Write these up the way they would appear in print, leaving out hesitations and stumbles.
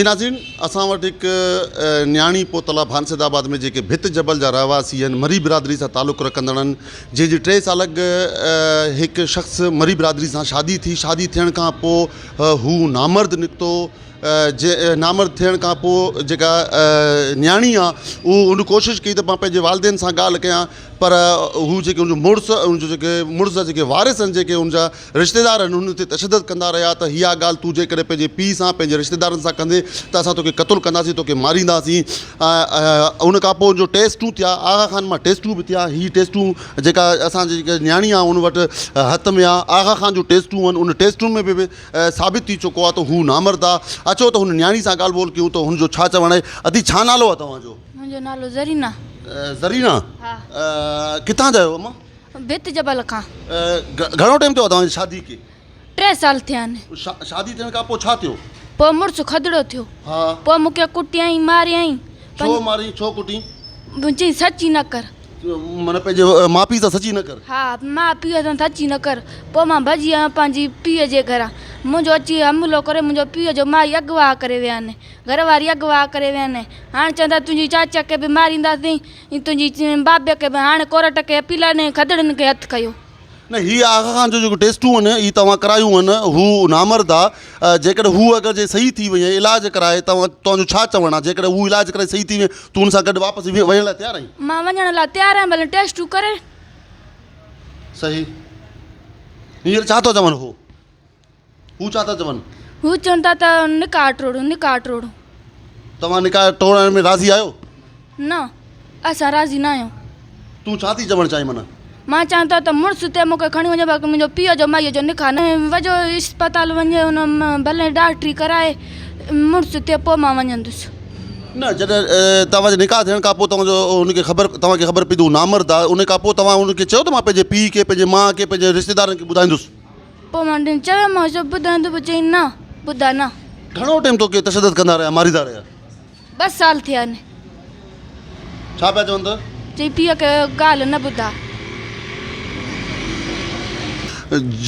جي ناظرين اسان وٽ هڪ نياڻي پوتل آ ڀانسيد آباد ۾ جيڪي ڀت جبل جا رهواسي آهن مري برادري سان تعلق رکندڙ آهن جنهن جي ٽي سال اڳ هڪ شخص مري برادري سان شادي ٿي شادي ٿيڻ کان پوء هو نامرد نڪتو جي نامرد ٿيڻ کان پوء جيڪا نياڻي آ اهو ان ڪوشش ڪئي ته مان پنهنجي والدين سان ڳالهه ڪيان پر هو جيڪي ان جو مڙس ان جو جيڪي مڙس جا جيڪي وارث آهن جيڪي ان جا رشتيدار آهن انهن تي تشدد ڪندا رهيا ته اها ڳالهه تون جيڪڏهن پنهنجي پيء سان پنهنجي رشتيدارن سان ڪندين ته اسان توکي قتل ڪنداسين توکي مارينداسين ان کان پوء ان جو ٽيسٽون ٿيا آغا خان مان ٽيسٽون به ٿيا هي ٽيسٽون جيڪا اسان جي جيڪا نياڻي آهي ان وٽ هٿ ۾ آهي آغا خان جون ٽيسٽون آهن ان ٽيسٽن ۾ به ثابت ٿي چڪو آهي ته هو نامرد آهي اچو ته هن نياڻي سان ڳالهه ٻولهه ڪيون ته هن جو ڇا چوڻ آهي ادي ڇا نالو آهي توهان جو؟ منهنجو نالو زرينا. زرينا ها. ڪٿان جا آهيو اما؟ ڀت جبل کان. گهڻو ٽائيم ٿيو آهي توهان جي شادي کي؟ ٽي سال ٿيا آهن. شادي ٿيڻ کان پوء ڇا ٿيو؟ پوء مڙس کدڙو ٿيو. ها. پوء مون کي ڪٽيائين ماريائين. ڇو ماريائين ڇو ڪٽين؟ چيائين سچي نه ڪر. معنيٰ پنهنجي ماء پيء سان سچي نه ڪر. ها ماء پيء سان سچي نه ڪر. پوء مان ڀڄي آيم پنهنجي پيء جي گهران. منهنجو اچي حملو ڪري منهنجو پيء جو مائي اغوا ڪري ويا آهن. گهر واري اغوا ڪري ويا آهن. هاڻ چون ٿا تنهنجي چاچا کي به مارينداسين ۽ تنهنجي بابي کي به. هاڻ ڪورٽ کي اپيل آهن کدڙن کي هٿ ڪيو. نه هي آغا خان جو جيڪو ٽيسٽون آهن اهي توهان ڪرايون آهن هو نامرد آ جيڪڏهن هو اگر جي صحيح ٿي وڃي علاج ڪرائي توهان توهان جو ڇا چوڻ آ جيڪڏهن هو علاج ڪرائي صحيح ٿي وڃي تون ان سان گڏ واپس وڃڻ لاء تيار آهين؟ مان وڃڻ لاء تيار آهيان ڀلي ٽيسٽون ڪري. صحيح هينئر ڇا ٿو چون هو؟ هو ڇا ٿا چون؟ هو چون ٿا ته نڪاح ٽوڙون، نڪاح ٽوڙون. توهان نڪاح ٽوڙڻ ۾ راضي آهيو؟ نه، اسان راضي نه آهيون. تون ڇا ٿي چوڻ چاهين معنيٰ؟ مان چاهيان ٿو ته مڙس تي مون کي کڻي وڃي باقي منهنجو پيء جو مائيء جو نڪاح نه وجهو اسپتال وڃي ان ڀلي ڊاڪٽري ڪرائي مڙس تي پوء مان وڃندس. نه جڏهن توهان جي نڪاح ٿيڻ کان پوء توهان جو هن کي خبر توهان کي خبر پئي ته هو نامرد آهي ان کان پوء توهان هن کي چيو ته مان پنهنجي پيء کي پنهنجي ماء کي پنهنجي رشتيدارن کي ٻڌائيندس. پوء مان ڏنو چيومانس جو ٻڌائيندو به چيائين نه ٻڌاء نه. گهڻو ٽيم توکي تشدد ڪندا رهيا ماريندا رهيا؟ ٻه سال ٿيا آهن. ڇا پيا چون ته؟ چئي پيء کي ڳالهه نه ٻڌاء.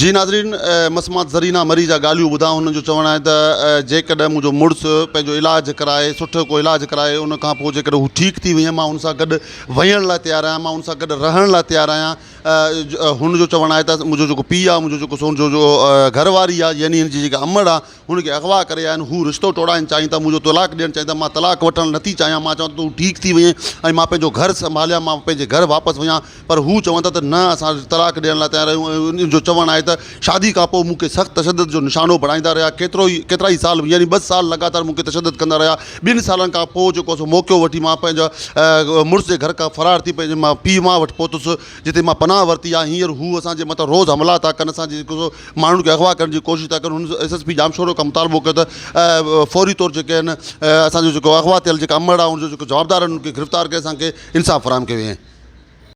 جي ناظرين مسمات زرينا مري جا ڳالهيون ٻڌا هنن جو چوڻ آهي ته جيڪڏهن منهنجو مڙس پنهنجو علاج ڪرائي سٺو ڪو علاج ڪرائي ان کان پوء جيڪڏهن هو ٺيڪ ٿي وڃي مان ان سان گڏ وڃڻ لاء تيار آهيان مان ان سان گڏ رهڻ لاء تيار آهيان هن جو چوڻ آهي ته منهنجو جيڪو پيء آهي منهنجو جيڪو سو جو گهر واري آهي يعني هن جي جيڪا امڙ آهي هن کي اغوا ڪري آيا آهن هو رشتو ٽوڙائڻ چاهين ٿا منهنجو طلاق ڏيڻ چاهين ٿا مان طلاق وٺڻ نٿي چاهيان مان چوان ٿو تون ٺيڪ ٿي وڃين ۽ مان پنهنجو گهر سنڀاليان مان پنهنجي گهر واپس وڃان پر هو چون ٿا ته نه اسان طلاق ڏيڻ لاء تيار آهيون ۽ ان جو چوڻ آهي ته شادي کان پوء مون کي سخت تشدد جو نشانو بڻائيندا رهيا ڪيترو ئي ڪيترا ئي سال يعني ٻه سال لڳاتار مون کي تشدد ڪندا رهيا ٻن سالن کان پوء جيڪو سو موقعو وٺي مان پنهنجا مڙس جي گهر کان فرار ٿي پنهنجي مان پيء ماء وٽ پهتس جتي مان پناهه ورتي آهي هينئر هو اسان جي مٿان روز حملا ٿا ڪن اسان جي جيڪو سو ماڻهن کي اغوا ڪرڻ جي ڪوشش ٿا ڪن هن ايس ايس پي ڄامشورو کان مطالبو ڪيو ته فوري طور جيڪي آهن اسان جو جيڪو اغوا ٿيل جيڪا امڙ آهي ان جو جيڪو جوابدار آهن ان کي گرفتار ڪري اسان کي انصاف فراهم ڪيو وڃي.